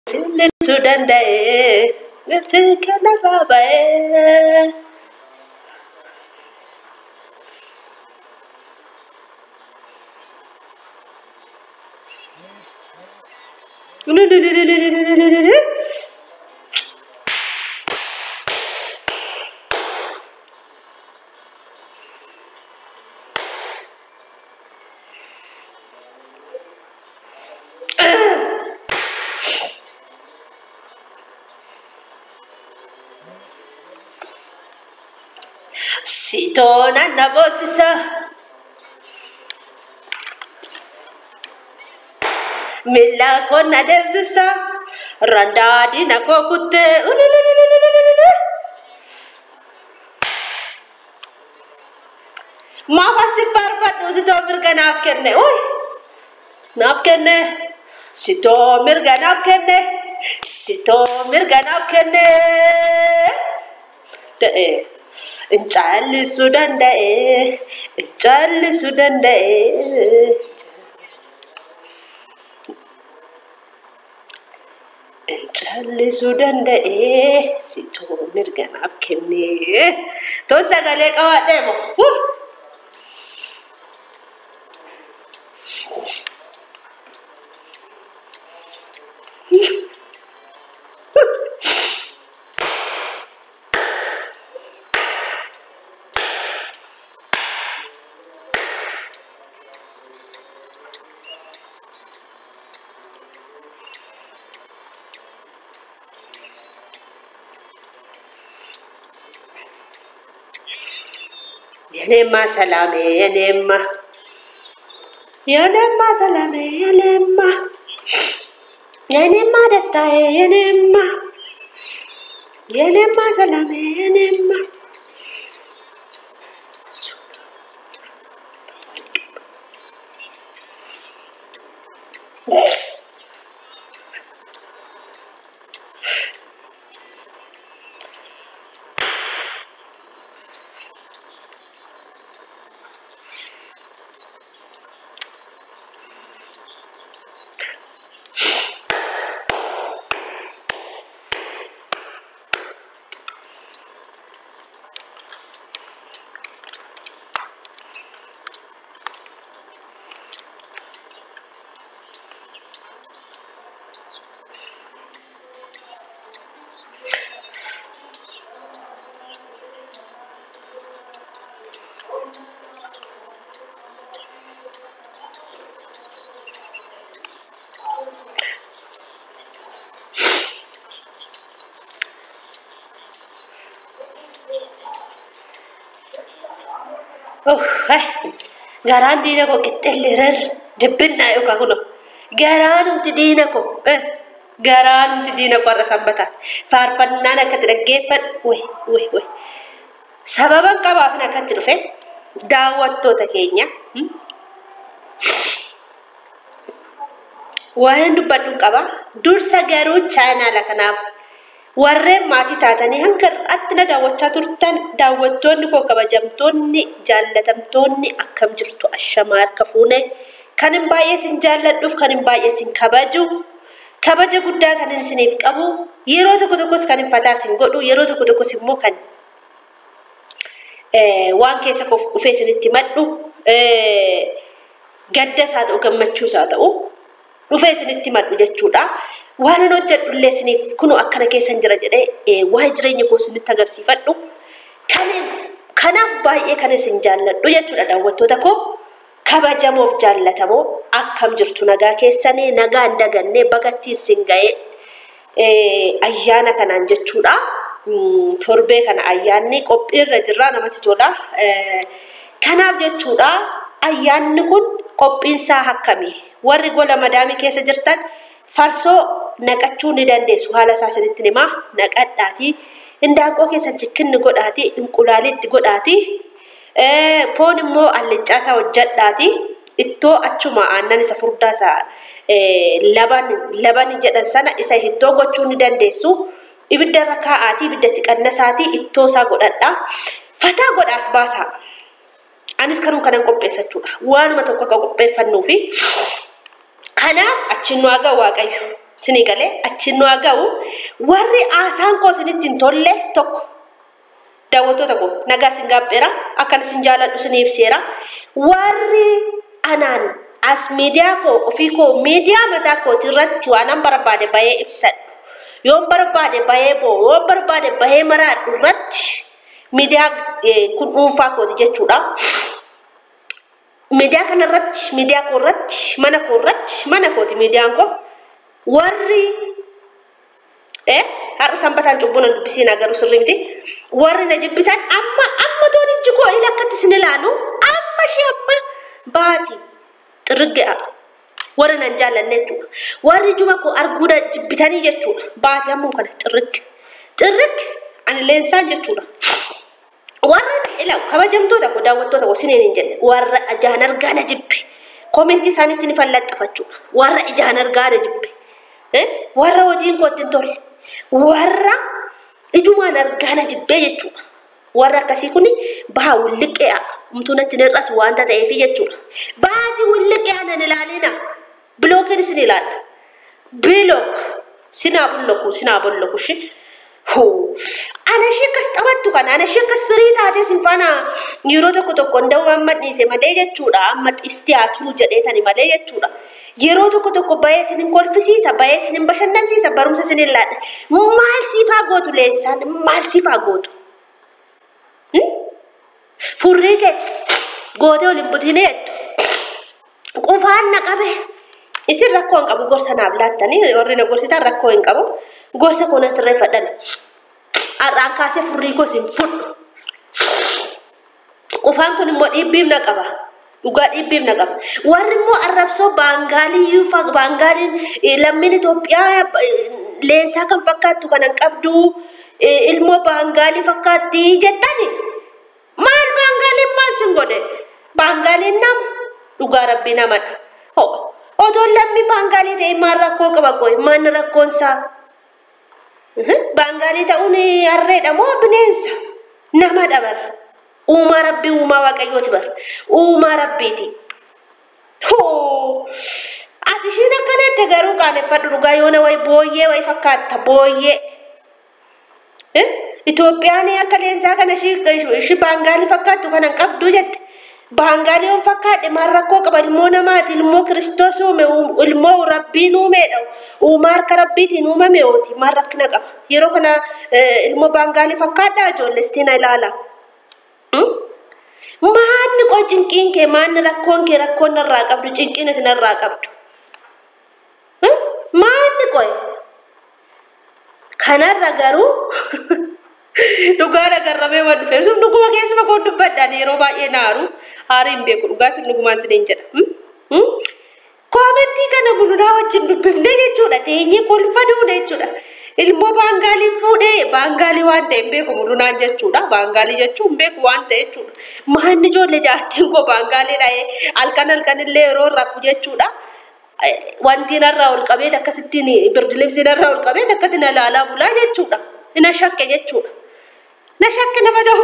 Callisuu danda'ee galti kanarraa ba'ee. Sitoona na bootsisa. Miila koo na deemsisa. Randaadii na koo kuttee. Maaf asi faarfadhu sitoo mirga naaf kenne. Uy! Naaf kenne. Sitoo mirga naaf kenne. Sitoo mirga naaf kenne. Da'ee. Callisuu danda'ee. Callisuu danda'ee. Callisuu danda'ee. Sitoo mirga naaf kenne. Too sagalee qabaadhee moo? የኔማ ሰላሜ የኔማ የኔማ ሰላሜ የኔማ የኔማ ደስታዬ የኔማ የኔማ ሰላሜ የኔማ Garaan diina koo qixxeelleerar dibbinaa yookaan kunoo garaanumti diina koo garaanumti diina koo har'a sanbataa faarfannaan akkatti dhaggeeffadhu weh weh weh sababan qabaafin akkatti dhufe daawwattoota keenya waan dubbadhu qaba dursa garuu chaanaala kanaaf warreen maatii taatanii hanga har'aatti na daawwachaa turtan daawwattoonni koo kabajamtoonni jaallatamtoonni akkam jirtu ashamaa harka fuune kan hin baay'ee isin jaalladhuuf kan hin baay'ee isin kabaju kabaja guddaa kan isiniif qabu yeroo tokko tokkos kan hin fataa isin godhu yeroo tokko tokkos immoo kan waan keessa koof dhufee isinitti madhu gadda isaa ta'u gammachuu isaa ta'u dhufee isinitti madhu jechuudha. Waan an hojjedhu illee isiniif kunoo akkana keessan jira jedhee waa'ee jireenya koo isinitti agarsiifadhu. Kanaaf baay'ee kan isin jaalladhu jechuudha daawwattoota koo kabajamoof jaallatamoo akkam jirtu nagaa keessanii nagaa hin dagannee bagatti isin ga'ee ayyaana kanaan jechuudha. Torbee kana ayyaanni qophiirra jirra namatti tola. Kanaaf jechuudha ayyaanni kun qophiinsaa akkamii? Warri gola madaamii keessa jirtan farsoo naqachuu ni dandeessu haala isaa isinitti himaa naqadhaatii indaanqoo keessa chikkinni godhaatii inqulaalii itti godhaatii foon immoo allichaa isaa hojjedhaatii ittoo achuma aannan isa furdaa isaa laban jedhan sana isa ittoo gochuu ni dandeessu ibidda irra kaa'aatii ibidda itti qannasaatii ittoo isaa godhadhaa fataa godhaas baasaa anis kanuma kanan qopheessachuudha waanuma tokko akka qopheeffannuufi kanaaf achiin nu haga Waaqayyo. Isinii galee achiin nu haa ga'u. Warri haasaan koo isinitti hin tolle tokko daawwattoota koo nagaa isin gaapheera akkan isin jaaladhu isin ibseera. Warri anaan as miidiyaa koo ofii koo miidiyaa mataa kooti irratti waan an barbaade bahee ibsadhu. Yoon barbaade bahee boo yoon barbaade bahee maraadhu irratti miidiyaa kun dhuunfaa kooti jechuudha. Miidiyaa kanarratti miidiyaa koo irratti mana koo irratti mana kooti miidiyaan koo warri har'a sanbataan cubbuu nan dubbisiin agaruu sirrii miti. Warri na jibbitan amma amma toon ijji koo ila akkatti isin ilaalu amma ishee amma baati xirrigga'aa. Warri nan jaallanne jechuudha. Warri juma koo arguu jibbitanii jechuudha. Baati ammoo kana xirrigge. Xirrigge ani leensaan jechuudha. Warra ila kabajamtoota koo daawwattoota koo siniin hin jenne warra ijaan argaa na jibbe. Koomentii isaanii isin fallaxxafachuudha. Warra ijaan argaa na jibbe. Warra hojiin koo ittiin tolle. Warra ijumaan argaa na jibbee jechuudha. Warra akkasii kun baha wulliqqee'a. Umtuu natti hin hir'atu waanta ta'eef jechuudha. Baati wulliqqee'a nan ilaalina. Bilookiin isin ilaalla. Bilook. Sinaa bulloku sinaa bulloku shi. Ana ishee akkas taphattu kana ana ishee akkas firii taatee sin faana yeroo tokko tokko nda'u amma dhiise malee jechuudha. Amma xisti haa turu jedheetani malee jechuudha. Yeroo tokko tokko bahee isin hin kolfisiisa, bahee isin hin bashannansiisa, barumsa isin hin laadha. Maal siifaa gootu leensaan? Maal siifaa gootu? Furrii kee gootee ol hin butinee jettu. Qufaan na qabe. Isin rakkoo hin qabu gorsa naaf laattanii warri na gorsitan rakkoo hin qabu. Gorsa koo nan sirreeffadhan. Har'aan kaasee furrii koo isin fudhu. Qufaan kun immoo dhiibbiif na qaba. Dhugaa dhiibbiif na qaba. Warri immoo arrabsoo Baangaaliyyuu Baangaaliin lammiin Itoophiyaa leensaa kan fakkaattu kanan qabdu ilmoo Baangaalii fakkaatti jettani. Maal Baangaaliin maal sin godhe? Baangaaliin nama dhugaa rabbii namadha. Otoo lammii Baangaalii ta'e maal rakkoo qaba qoy? Maal rakkoonsaa? Baangaalii ta'uun harreedha moo bineensa? Namadha bara. Uumaa rabbii uumaa waaqayyooti bara. Uumaa rabbiiti. Ati ishiin akkanatti garuu qaaneffadhu dhugaa yoona wayi booyyee wayi fakkaatta booyyee. Itoophiyaan akka leensaa kana ishii Baangaalii fakkaattu kanan qabdu jette. Baangaalii yoon fakkaadhe maal rakkoo qaba ilmoo namaati ilmoo Kiristoos uume ilmoo rabbiin uumeedha. Uumaa harka rabbiitiin uumame ooti maal rakkina qaba. Yeroo kana ilmoo Baangaalii fakkaadhaa ijoolleestiin ilaala. Maanni qoo cinqiin kee maanni rakkoon kee rakkoon narraa qabdu cinqiin ati narraa qabdu. Maanni qoy kanarra garuu dhugaa dhagarramee waan dhufeef sun dhuguma keessuma koo dubbadhaan yeroo baay'ee naaru haarii hin beeku dhugaa sun dhugumaan siniin jedha. Koomentii kana bulunaa wajjin dubbifnee jechuudha teenyee kolfa duune jechuudha. Ilmoo Baangaalii fuudhee Baangaalii waan ta'e hin beeku mulunaan jechuudha. Baangaalii jechuun hin beeku waan ta'e jechuudha. Maanni ijoollee jaartiin koo Baangaalii dha'ee halkan halkan illee yeroo rafu jechuudha. Wanti narraa ol qabee akkasittiin birdilimsi narraa ol qabee akkatti na laalaa bulaa jechuudha. Na shakke jechuudha. Na shakke nama ta'u.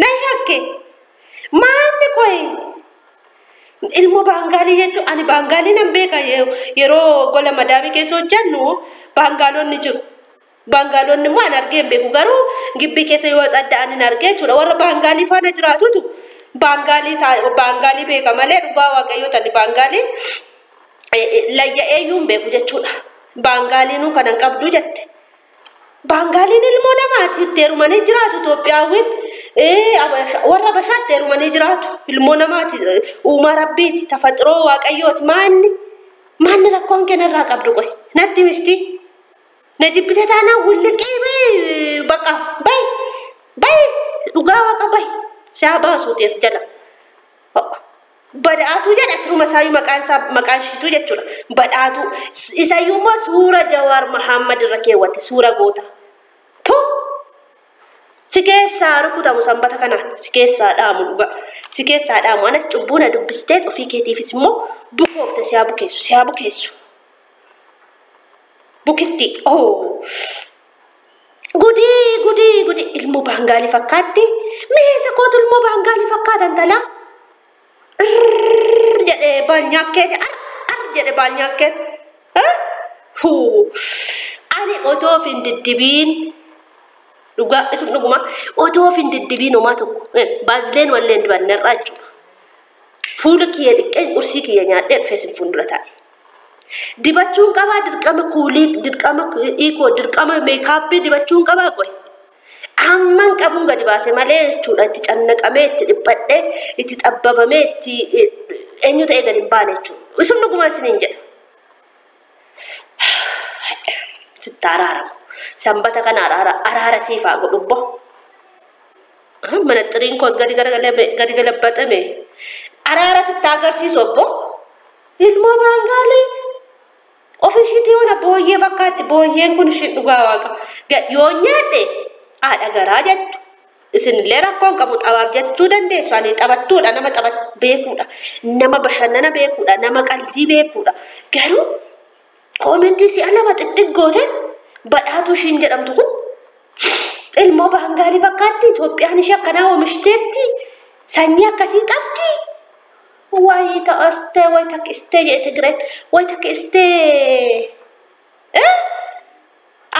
Na shakke. Maanni koyi ilmoo Baangaalii jechuun ani Baangaalii nan beeka yeroo gola madaamii keessa hojjannu Baangaalonni jiru. Baangaalonni immoo an argee hin beeku garuu gibbii keessa yoo tsadda'an hin argee jechuudha. Warra Baangaalii faana jiraatutu Baangaalii beeka malee dhugaa waaqayyoo tani Baangaalii layya'eeyyuu hin beeku jechuudha. Baangaaliinuu kanan qabdu jette. Baangaaliin ilmoo namaati itti heerumanii jiraatu Itoophiyaawwiin warra Habashaatti heerumanii jiraatu ilmoo namaati uumaa rabbiiti tafaxiroo waaqayyooti maanni maanni rakkoon kenarraa qabdu qoy natti misti na jibbite taanaa wulliqee baqa bay bay dhugaa waaqa bay siyaa baasuuti as jala. Badhaatu jedha siruma isaayyuu maqaan isaa maqaan ishiitu jechuudha. Badhaatu isayyuu immoo suura Jawaar Mahammad irra keewwatte suura goota. Si keessaa rukutamu sanbata kanaan si keessaa dhaamu dhugaa si keessaa dhaamu anas cubbuu na dubbistee ofii keetiifis immoo bukoofte siyaa bukeessu siyaa bukeessu. Bukitti oh gudii gudii gudii ilmoo Baangaalii fakkaatti meesa kootu ilmoo Baangaalii fakkaatan talaa. Jedhee baanyaakkee ar ar jedhe baanyaakkee. Ani otoo of hin diddibiin dhugaa isum dhuguma otoo of hin diddibiin homaa tokko baazleen walleen dibannerraa jechuudha. Fuula kiyya dhiqqeen qursii kiyya nyaadhee dhufee isin fuuldura taa'e. Dibachuun qabaa dirqama kuulii dirqama dhiikoo dirqama meekaappii dibachuun qabaa qoy. Amman qabuun gadi baase malee jechuudha itti cannaqamee itti dhiphadhee itti xabbabamee itti eenyu ta'ee gadi hin baane jechuudha. Isum dhuguma isiniin jedha. Sitti araaramu. Sanbata kana araara siifaa godhu bbo. Mana xiriin koos gadi galabaxame. Araara sitti agarsiisu obbo. Ilmoo baangaalee. Ofishiitii yoona booyyee fakkaatti booyyeen kun ishiin dhugaa waaqa. Yoo nyaadhe haadha garaa jettu. Isinillee rakkoon qabu xabaaf jechuu dandeessu. Ani taphattuudha nama taphat beekuudha. Nama bashannana beekuudha. Nama qaldii beekuudha. Garuu koomentii si'a lama xixiqqoote badhaatu ishiin jedhamtu kun ilmoo baangaalii fakkaatti Itoophiyaan ishee akkanaa oomishiteetti sanyii akkasii qabdi. Wayi ta'astee wayi takkistee jedhe Tigreen wayi takkistee.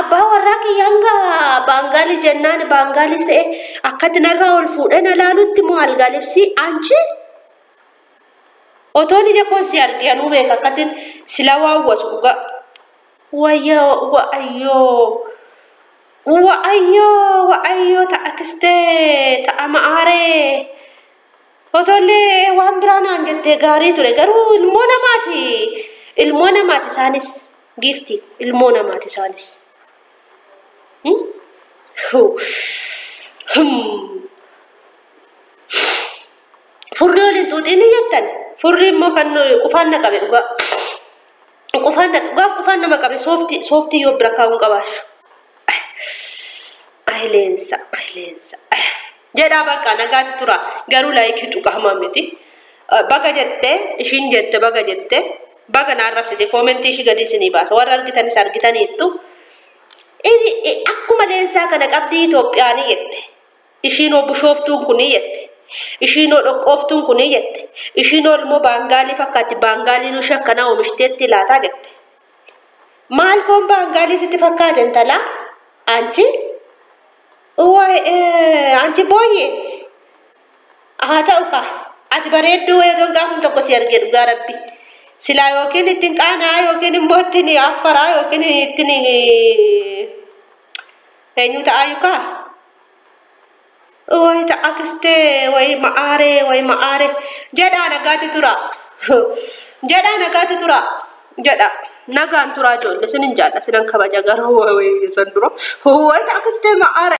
Abbaa warraa kiyyaan gaa baangaalii jennaan baangaalii se'e akkatti narraa ol fuudhee na laalutti moo algaalibsii anchi otoon ija koon si arge anuu beeka akkatti sila waawwasu dhugaa. Wayyoo wa'ayyoo wa'ayyoo wa'ayyoo ta'a ta'a ma'aaree. Otollee waan biraa naan jettee gaarii ture garuu ilmoo namaati isaanis giifti ilmoo namaati isaanis. Furrii waliin xuuxiin jettan furrii immoo kan qufaan na qabe dhugaa qufaan gaaf qufaan nama qabe sooftii yoo bira kaa'uun qabaashu. Ayi leensa. Jedhaa bakka nagaatti tura garuu laayikii tuqaamaa miti. Baga jettee ishiin jette baga jettee baga na arrabsite koomentii ishii gadi isinii baasa warra argitanis argitaniittu. Akkuma leensaa kana qabdii Itoophiyaanii jette. Ishiinoo bushooftuun kunii jette. Ishiinoo dhoqqooftuun kunii jette. Ishiinoo ilmoo baangaalii fakkaatti baangaaliin ishee akkanaa oomishiteetti laataa jette. Maal koon baangaalii sitti fakkaate intalaa? Anchi? Anchi booyyee haa ta'u kaa ati bareedduu wayiitoon gaafum tokko si arge dhugaa rabbi silaa yookiin ittiin qaanaa yookiin immoo ittiin affaraa yookiin ittiin eenyu ta'aayu kaa wayi ta'a kistee wayi ma'aaree jedhaa nagaatti tura jedhaa nagaatti tura jedha nagaan turaa ijoollee sinin jaalla sinan kabaja garuu wayi san dura wayi ta'a kistee ma'aaree.